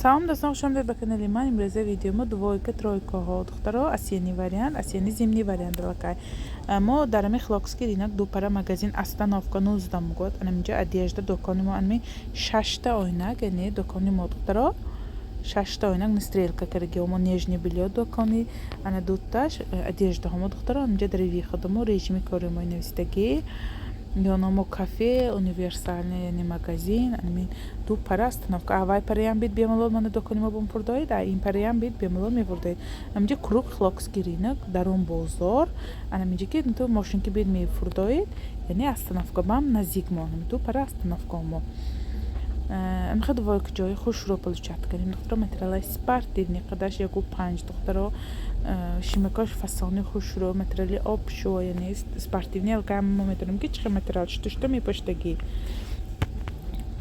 Салом, дӯстон, хуш омадед ба канали ман. Имрӯза видеомо двойка, тройкаҳо, духтаро, осенний вариант, осенний зимний вариант аллакай. Мо дар ами Хилокский рынок, дупара магазин, остановка 19 год. Анаминҷо одежда докони мо, анами шашта ойнак, яъне докони мо, духтаро, шашта ойнак на стрелка кардаги мо, нижний бельё докони, ана дуташ одеждаҳомо, духтаро. Анаминҷо дар выходамо режими кори мо навистагӣ, ёнамо кафе, универсальный, яъне магазин. Анами ду пара остановка, аввай параям бит, бемалол мана докони мо бумфурдоид, а ин параям бит, бемалол мефурдоид. Аминҷа круг Хилокский рынок, дарун бозор, анаминҷа ки ту мошин ки бит мефурдоид, яъне остановка бам наздик мо, ду пара остановка мо. Амихе двойка ҷои хушро получать кардем, духтаро. Материалаи спортивный, қадаш 1,5, духтаро, шимакош фасони хушро, материали обшо, яъне спортивный. Аллакай мо медонем, ки чӣ хел материал шута мепоштагӣ.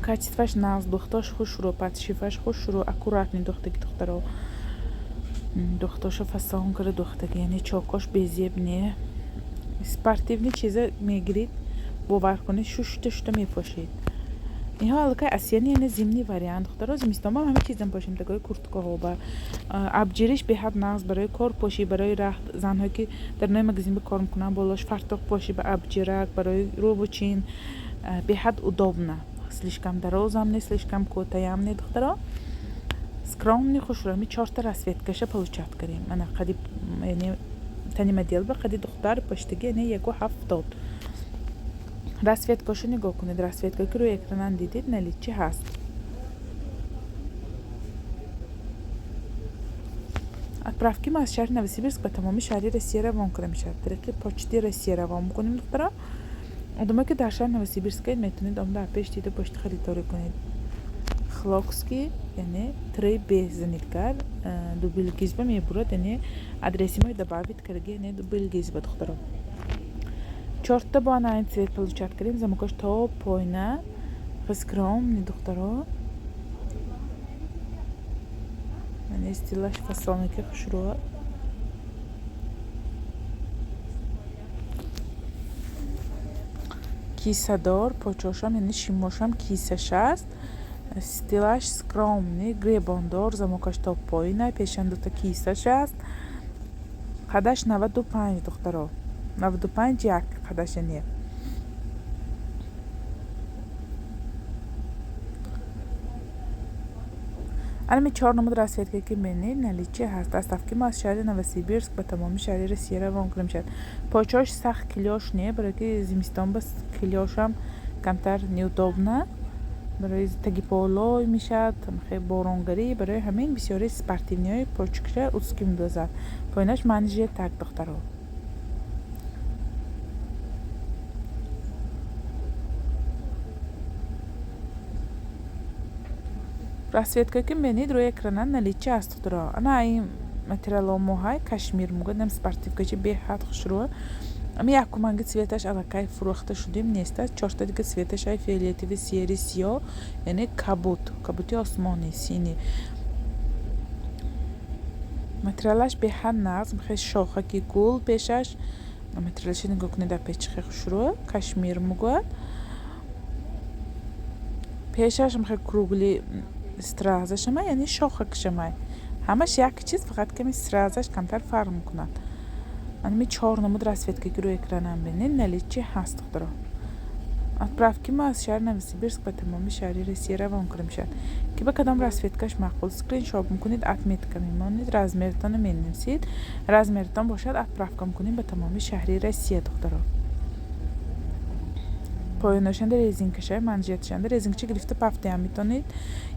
Качестваш нағз, духтош хушрӯ, подшиваш хушрӯ, аккуратный духтаги, духтаро. Духтошо фасон карда духтаги, яъне чокош безеб не. Спортивный чиза мегирид, бовар кунед, шушта шута мепошед. Инҳо аллакай осенний, яъне зимний вариант, духтаро. Зимистон бам ҳамин чизам пошем, такои курткаҳо ба абҷириш беҳад нағз, барои кор пошӣ, барои рахт, занҳое ки дар нои магазин ба кор мекунанд, болош фартуқ пошӣ, ба абҷирак, барои рӯбучин беҳад удобно. Слишком дарозам не, слишком кӯтаям не, духтаро, скромный, хушрӯ. Ҳами чорта расцветкаша получать кардем. Ана қади, яъне тани модел ба қади духтар поштагӣ, яъне 1,70. Расцветкашо нигоҳ кунед, расцветка ки рӯи экранан дидед, наличии ҳаст. Отправки мо аз шаҳри Новосибирск ба тамоми шаҳри Россия равон карда мешавад, тариқи Почти Россия равон мекунем, духтаро. Одамое ки дар шаҳри Новосибирскаед, метавонед омада пеш дида пошти харидорӣ кунед. Хилокский, яъне три Б занидгар дубилгизба мебурад, яъне адреси мо добавить кардаги, яъне дубилгизба, духтаро. Чорта бо ана ин цвет получать кардем, замокаш то пойна, скромный, духтаро, яъне стилаш фасоне ки хушрӯ. Кисадор почошам, яъне шимошам кисаш аст. Стилаш скромный, гребондор, замокаш то поина, пешан дута кисаш аст. Қадаш 95, духтаро, 95,1 қадаш, яъне анами чор намуд расцветка ки мебинед, наличии ҳаст. Доставки мо аз шаҳри Новосибирск ба тамоми шаҳри Россия равон карда мешавад. Почош сахт клёш не, барое ки зимистон ба клёшам камтар неудобно, барои таги полой мешавад, боронгарӣ. Барои ҳамин бисёри спортивныйҳои почкаша узкий медозад, поинаш манжетак, духтаро. Расцветка ки мебинед рӯи экрана, наличии ҳаст, духтаро. Ана ин материало моҳай кашмир мегӯяд, нам спортивкачи беҳад хушрӯ. Ами якуманги цветаш аллакай фурӯхта шудем, нест аст. Чорта дига цветаш ай фиолетовый, серый, сиёҳ, яъне кабуд, кабуди осмонӣ, синий. Материалаш беҳад нағз, хеле шохаки гул пешаш. Материалашо нигоҳ кунед, дар печи хеле хушрӯ, кашмир мегӯяд. Пешаш хеле круглый стразашама, яъне шохакшамай. Ҳамаш як чиз, фақат ками стразаш камтар фарқ мекунад. Анами чор намуд расцветка ки рӯи экранам бинед, наличии ҳаст, духтаро. Отправки мо аз шаҳри Новосибирск ба тамоми шаҳри Россия равон карда мешавад. Ки ба кадом расцветкаш маъқул, скриншот мекунед, отметка мемонед, размертонро менависед, размертон бошад, отправка мекунем ба тамоми шаҳри Россия, духтаро. Поёнашанда резинкашай, манжеташанда резинкача гирифта пафтаям метавонед,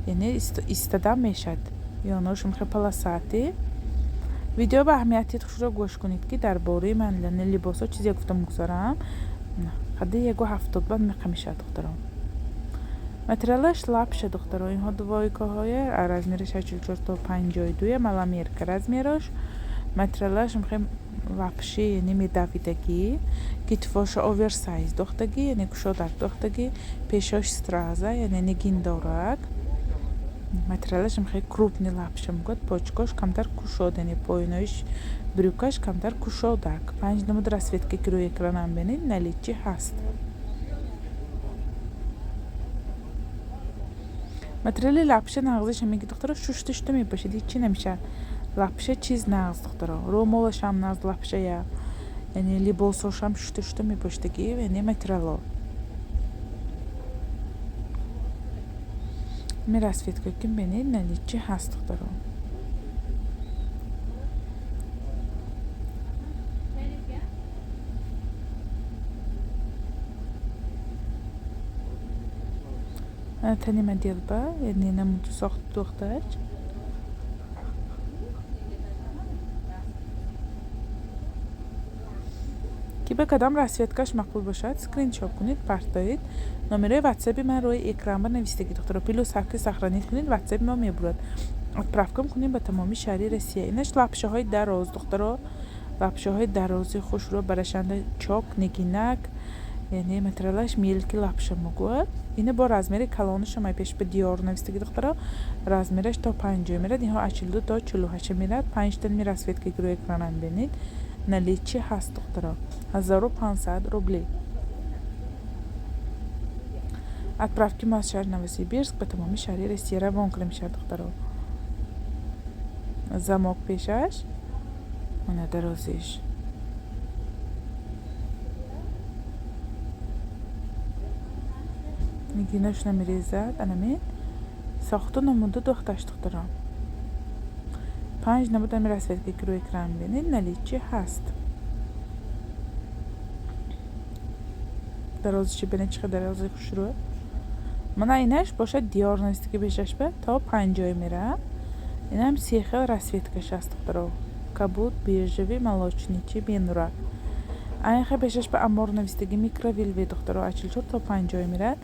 яъне истодам мешавад. Ёношум хеле полосатый. Видео ба аҳамияти хушро гӯш кунед, ки дар бораи ман либосҳо чизе гуфта мегузорам. Қади 1,70 бад меқа мешавад, духтаро. Материалаш лапша, духтаро. Инҳо двойкаҳое, размераш 44 то 52, маломерка размераш. Материалаш хеле лапши, яъне медавидагӣ, китфоша оверсайз дохтагӣ, яъне кушодак дохтагӣ, пешош страза, яъне нигиндорак. Материалаш хеле крупный лапша мегӯяд, почкош камтар кушод, яъне поиноиш брюкаш камтар кушодак. Панҷ намуд расцветка ки рӯи экранам бинед, наличии ҳаст. Материали лапша нағзиш ҳамин ки, духтаро, шушта шута мепӯшед, ҳеччи намешавад. Лапша чиз нағз, духтаро, рӯмолашам нағз лапшая, яъне либосошам шушта шута мепӯшидагӣ, яъне материало. Ами расцветка ки бинед, наличии ҳаст, духтаро. Тани моделба, яъне намуду сохту духтач. Ки ба кадом расцветкаш маъқул бошад, скриншот кунед, партоед. Номерои ватсапи ман рӯи экранба навистагӣ, духтаро, плюс ҳафт сохранить кунед, ватсапи мо мебурад. Отправкам кунем ба тамоми шаҳри Россия. Инаш лапшаҳои дароз, духтаро, лапшаҳои дарози хушрӯ, барашанда чок, нигинак, яъне материалаш мелкий лапша мегӯяд. Ина бо размери калонашам ай пеш ба Диор навистагӣ, духтаро, размераш то 50 мерад, инҳо аз 42 то 48 мерад. Панҷта ми расцветка ки рӯи экранам бинед, наличии ҳаст, духтаро, 1500 рублей. Отправки мо аз шаҳри Новосибирск ба тамоми шаҳри Россия равон карда мешавад, духтаро. Замок пешаш, мана дарозиш. Нигинаш намерезад, анамин сохту намуду духташ, духтаро. Панҷ намуд ами расцветка ки рӯи экран бинед, наличии ҳаст. Дарозиши бинед, чӣ қадар дарози хушрӯ. Мана инаш бошад Диор навистагӣ пешашба, то 50 меравад. Инам се хел расцветкаш аст, духтаро, кабуд, бежевый, молочный чи бенурак. Айнха пешашба Амор навистагӣ, микровелвет, духтаро, аз 44 то 50 меравад.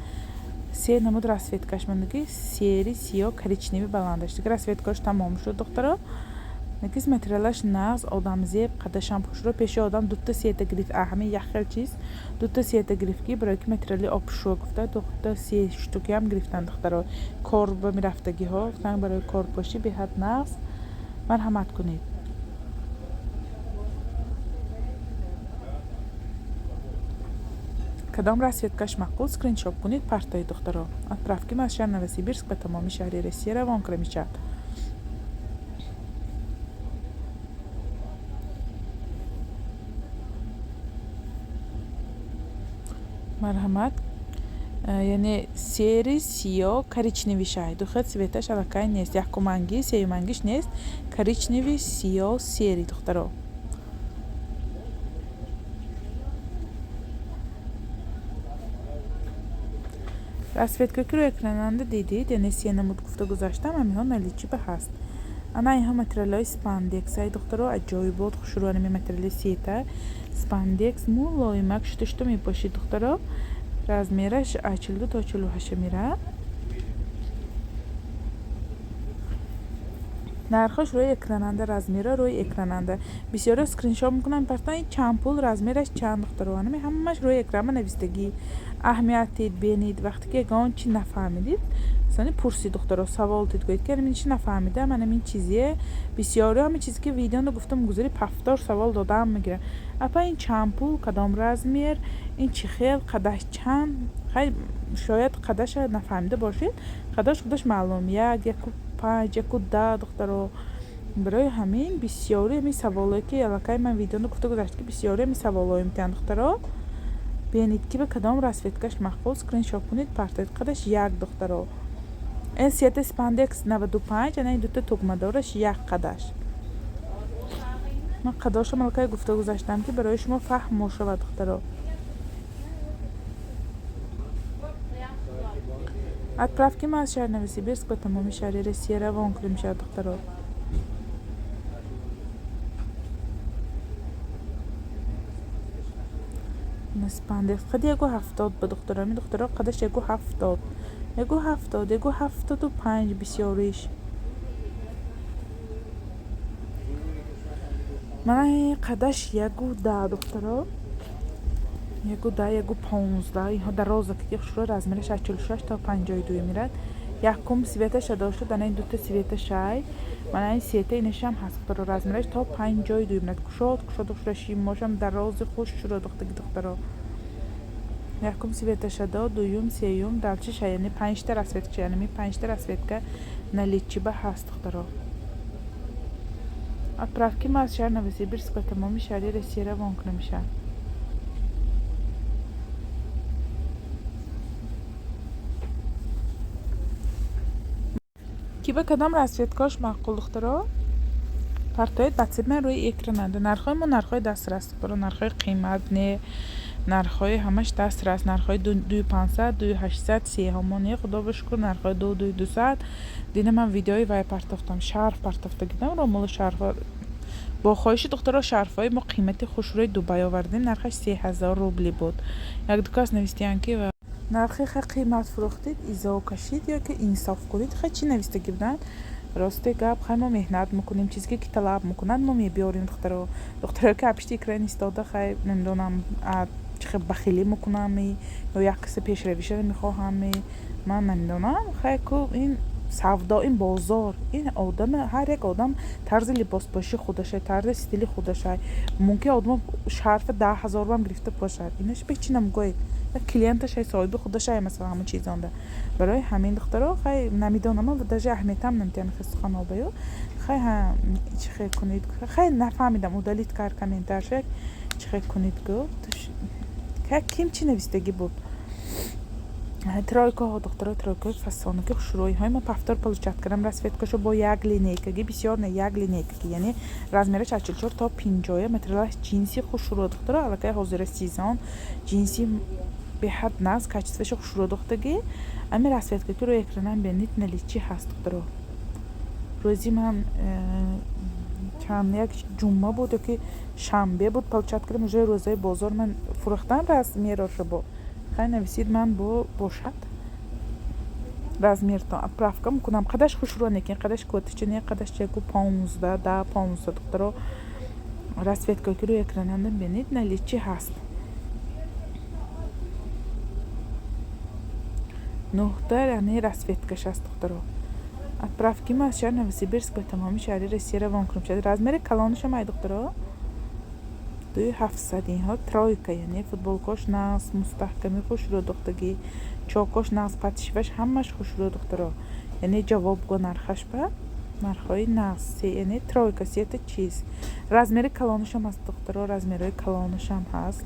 Се намуд расцветкаш мондагӣ: серый, сиёҳ, коричневый баландаш. Дига расцветкааш тамом шуд, духтаро. Накис материалаш нағз, одамзеб, қадашам хушрӯ. Пеши одам дута сета гирифт, а ҳамин як хел чиз дута сета гирифт, ки барои ки материали обшӯ гуфта дута се штукиам гирифтанд, духтаро. Кор ба мерафтагиҳо гуфтанд, барои корпошӣ беҳад нағз. Марҳамат кунед. Кадом расцветкаш маъқул, скриншот кунед, партоед, духтаро. Отправки мо аз шаҳри Новосибирск ба тамоми шаҳри Россия равон карда мешавад. Марҳамат. Яъне серый, сиёҳ, коричневый шай. Ду хел цветаш аллакай нест, якумангӣ, сеюмангиш нест, коричневый, сиёҳ, серый, духтаро. Расцветка ки рӯи экрананда дидед, яъне се намуд гуфта гузаштам, ҳаминҳо наличии ба ҳаст. Ана инҳо материалҳои спандекс ай, духтаро, аҷоибот, хушрӯ. Анами материали сета спандекс мулоимак, шута шута мепошид, духтаро. Размераш аз 42 то 48 меравад. Нархош рӯи экрананда, размерро рӯи экрананда. Бисёриҳо скриншот мекунанд, мепартанд, ин чанд пул, размераш чанд, духтаро. Анами ҳамааш рӯи экранба навистагӣ. Аҳамият дид, бинед, вақте ки ягон чи нафаҳмидед, масалан, пурсид, духтаро, савол дид, гӯед, ки анамин чи нафаҳмидам, анамин чизие. Бисёриҳо ҳамин чизе ки видеоно гуфтам гузари повтор савол додаам мегиранд: апа, ин чанд пул, кадом размер, ин чӣ хел, қадаш чанд? Хай, шояд қадаша нафаҳмида бошед, қадаш худаш маълум, як, 1,5, 1,10, духтаро. Барои ҳамин бисёри ҳамин саволое ки аллакай ман видеоно гуфта гузашт, ки бисёри ҳамин саволҳое метиҳанд, духтаро. Бинед, ки ба кадом расцветкаш маъқул, скриншот кунед, партоед. Қадаш як, духтаро. Ин сета спандекс 95, ана ин дута тугмадораш як қадаш. Ман қадошам аллакай гуфта гузаштам, ки барои шумо фаҳм шавад, духтаро. Отправки мо аз шаҳри Новосибирск ба тамоми шаҳри Россия равон карда мешавад, духтаро. Спандекс қад 1,70 ба, духтаро. Ами духтаро, қадаш 1,70, 1,70, 1,75 бисёриш. Мана қадаш 1,10, духтаро, 1,10, 1,15. Инҳо дароза ки хушрӯ, размераш аз 46 то 52 мерад. Якум цветаша дошта, ана ин дута цветашай, мана ин сета инашам ҳаст, духтаро. Размераш то 52 мерад. Кушод кушода хушрӯ, шимошам дарози хушрӯ духтаги, духтаро. Якум цветаша дод, дуюм, сеюм, дальше яъне панҷта расцветка, яъне панҷта расцветка наличии ба ҳаст, духтаро. Отправки ма аз шаҳри Новосибирск ба тамоми шаҳри Россия равон кунда мешавад. Ки ба кадом расцветкаош маъқул, духтаро, партоед, ватсап ман рӯи экрананда. Нархҳои мо нархҳои дастрас, духтаро, нархҳои қимат не, нархҳои ҳамаш дастрас, нархҳои 2500, 2800, сеҳомо не, худо ба шукр, нархҳои ду, 2200. Дина ман видеои вай партофтам, шарф партофта гидам, ромулу шарф. Бо хоҳиши духтаро шарфҳои мо қимати хушрӯи Дубай овардем, нархаш 3000 рубли буд. Як ду кас навистиянд, ки нархи ха қимат фурӯхтед, изо кашид ё ки инсоф кунед. Хай, чӣ навистагӣ буданд? Росте гап, хай, мо меҳнат мекунем, чизе ки талаб мекунанд, мо мебиёрем, духтаро. Духтаро, ки пишти экран истода, хай, намедонам, чӣ хел бахилӣ мекунам ё як касе пешравиша мехоҳам, ман намедонам. Хай, ку ин савдо, ин бозор, ин одам, ҳар як одам тарзи либоспошии худашай, тарзи стили худашай. Мумкин одам шарфи 10 000 рам гирифта бошад, инаш бе чӣ намегӯед, клиенташай, соҳиби худашай, масалан, ҳамон чизонда. Барои ҳамин, духтаро, хай, намедонам, даже аҳамиятам намедиҳам хел суханобаю. Хай, чӣ хел кунед, хай, нафаҳмидам, удалить кард комментарша. Чӣ хел кунед гуфт, ким чӣ навистагӣ буд. Тройкаҳо, духтаро, тройкаҳои фасонаки хушрӯиҳои ма повтор получать кардам. Расцветкашо бо як линейкаги, бисёр не, як линейкаги, яъне размераш аз 44 то 50, материалаш ҷинси хушрӯ, духтаро. Аллакай ҳозира сезон ҷинси беҳад нағз, качествоашо хушрӯ духтагӣ. Ами расцветка ки рӯи экранам бинед, наличии ҳаст, духтаро. Рӯзи ман чанд як ҷумъа буд ёки шанбе буд, получать кардам, уже рӯзои бозор ман фурӯхтам размерошо. Бо хай, нависид, ман бо бошад размертон, отправка мекунам. Қадаш хушрӯ некин, қадаш кӯтича не, қадаш чеку 15, да 15, духтаро. Расцветка ки рӯи экрананда бинед, наличии ҳаст. Нуҳта, яъне расцветкаш аст, духтаро. Отправки ма аз шаҳри Новосибирск ба тамоми шаҳри Россия равон кунам шуд. Размери калонашам ай, духтаро, 2700. Инҳо тройка, яъне футболкош нағз, мустаҳками хушрӯ духтагӣ, чокош нағз, подшиваш ҳамаш хушрӯ, духтаро, яъне ҷавобгӯ нархаш ба нархҳои нағз, яъне тройка, сета чиз. Размери калонашам ҳаст, духтаро, размерҳои калонашам ҳаст,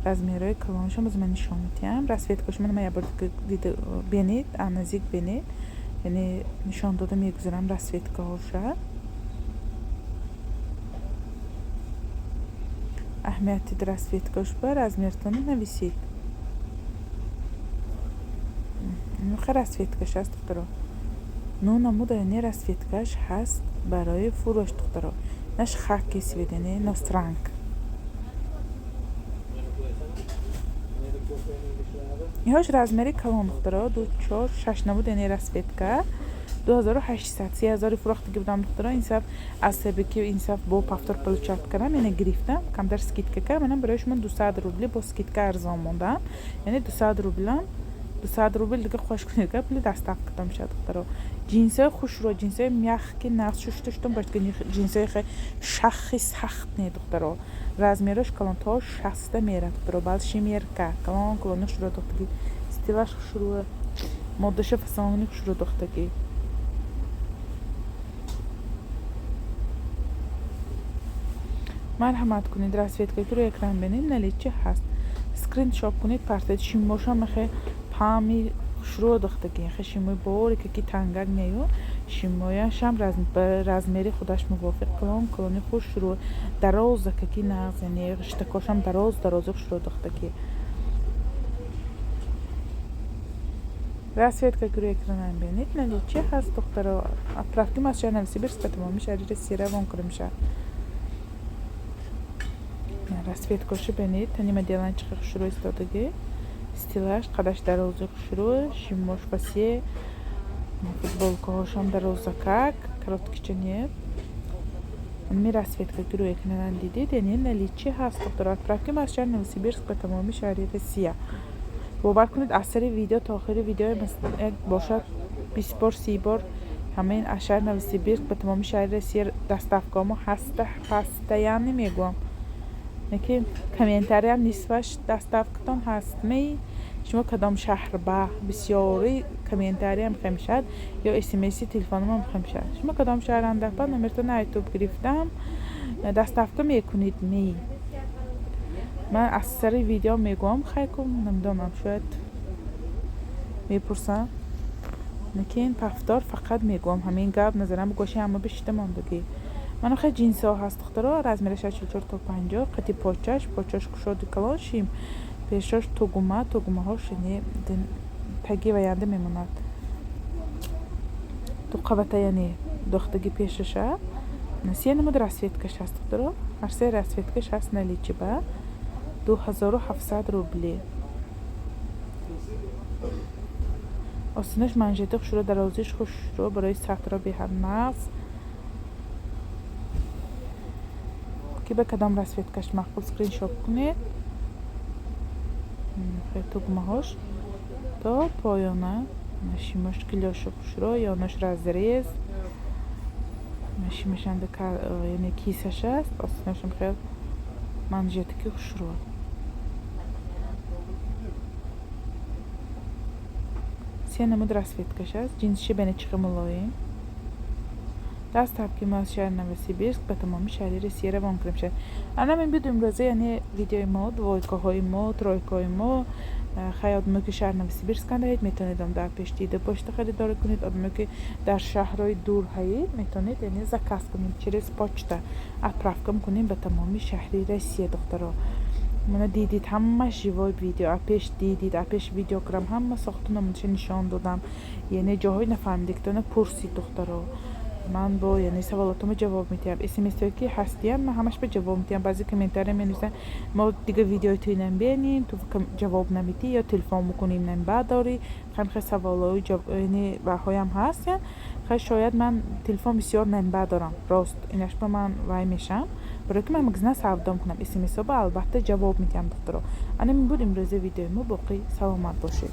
размерҳои калонашам боз ман нишон медиҳам. Расцветкаш ман як бор дида бинед, наздик бинед, яъне нишон дода мегузарам расцветкаҳоша. Аҳамияти расцветкаош ба размертона нависед. Нуха расцветкаш аст, духтаро, ну намуда, яъне расцветкаш ҳаст барои фурӯш, духтаро. Наш хаки цвет, яъне ностранг. Иҳош размери калон, духтаро, ду, чор, шаш намуд, яъне расцветка 2800, 3000-и фурӯхтагӣ будам, духтаро. Инсаф аз сабаби ки инсаф бо повтор получать кардам, яъне гирифтам, камтар скидка кардам, манам барои шумо 200 рубли бо скидка арзон мондам, яъне 200 рублам, 200 рубл дига хош кунед, га пули доставкатон мешавад, духтаро. Ҷинсҳои хушрӯ, ҷинсҳои мягкий, нағз, шушта шутон бошад, ҷинсҳои хе шахи сахт не, духтаро. Размерош калон, то 60 мерад, духтаро, большой мерка, калон калони хушрӯ духтагӣ, стилаш хушрӯ, моддаша фасони хушрӯ духтагӣ. Марҳамат кунед, расцветка ки рӯи экран бинед, наличии ҳаст, скриншот кунед, партед. Шимошам мехе пами хушрӯ духтагӣ, хе шимои борике ки тангак нею, шимояшам ба размери худаш мувофиқ, калон калони хушрӯ, дарозакаки нағз, яъне риштакошам дароз дарози хушрӯ духтагӣ. Расцветка ки рӯи экранам бинед, наличии ҳаст, духтаро. Отправки аз шаҳри Новосибирск ба тамоми шаҳри Россия равон карда мешавад. Расцветкаошо бинед, танима делан чӣ хушрӯ истодагӣ, стилаш, қадаш дарози хушрӯ, шимош васеъ, футболкаҳошам дарозакак, короткича нет. Ами расцветка ки рӯи экранам дидед, яъне наличии ҳаст, духтаро. Отправки аз шаҳри Новосибирск ба тамоми шаҳри Россия. Бовар кунед, аз сари видео то охири видео як бошад 20 бор, 30 бор ҳамаин аз шаҳри Новосибирск ба тамоми шаҳри Россия доставкаҳомо ҳаста, постоянно мегӯям. Лекин комментариям нисфаш доставкатон ҳаст ми, шумо кадом шаҳр ба, бисёри комментариям хемшад ё смси телефономам хемшад. Шумо кадом шаҳранда, па номертона ютуб гирифтам, доставка мекунед ми? Ман аз сари видео мегӯям, хайкум, намедонам, шояд мепурсам, лекин повтор фақат мегӯям ҳамин гап, назарам гӯши ҳама бишида мондагӣ. Мана хел ҷинсҳо ҳаст, духтаро, размераш аз 44 то 50, қати почаш, почаш кушоди калон, шим пешош тугма, тугмаҳош яъне таги ваянда мемонад, ду қабата, яъне дохтаги пешаша. Се намуд расцветкаш ҳаст, духтаро, ҳар се расцветкаш ҳаст наличии ба 2700 рубли. Остинаш манжети хушро, дарозиш хушро, барои сатро беҳад нағз. Ки ба кадом расцветкаш маъқул, скриншот кунед. Тугмаҳош то поёна, шимош клёши хушро, ёнош разрез, шимашанда, яъне кисаш аст, остинашам хел манжетики хушро. Се намуд расцветкаш аст, ҷинсиши бене чихе мулоим. Доставки мо аз шаҳри Новосибирск ба тамоми шаҳри Россия равон кунем шавад. Ана мин буд имрӯза, яъне видеои мо, двойкаҳои мо, тройкаҳои мо. Хай, одамое ки шаҳри Новосибирск ҳаед, метавонед дар пеш дида почта харидорӣ кунед. Одамое ки дар шаҳрҳои дур ҳаед, метавонед, яъне заказ кунед, через почта отправка кунем ба тамоми шаҳри Россия, духтаро. Мана дидид, ҳама живой видео, апеш дидид, апеш видео кардам, ҳама сохту намудаша нишон додам. Яъне ҷоҳои нафаҳмидагитона пурсид, духтаро. Ман бо яъне саволотумо ҷавоб медиҳам. Смсҳое ки ҳастиям, ман ҳамаш ба ҷавоб медиҳам. Баъзе комментария менависанд: мо дига видеои туи намебинем, ту ҷавоб намедиҳӣ ё телефон мекунем, намебардорӣ. Хеле саволҳои яъне ваҳоям ҳаст. Хай, шояд ман телефон бисёр намебардорам, рост инаш ба ман вай мешавам, барое ки ман магазина савдо мекунам. Смсҳо ба албатта ҷавоб медиҳам, духтаро. Ана ин буд имрӯза видеои мо. Боқӣ саломат бошед.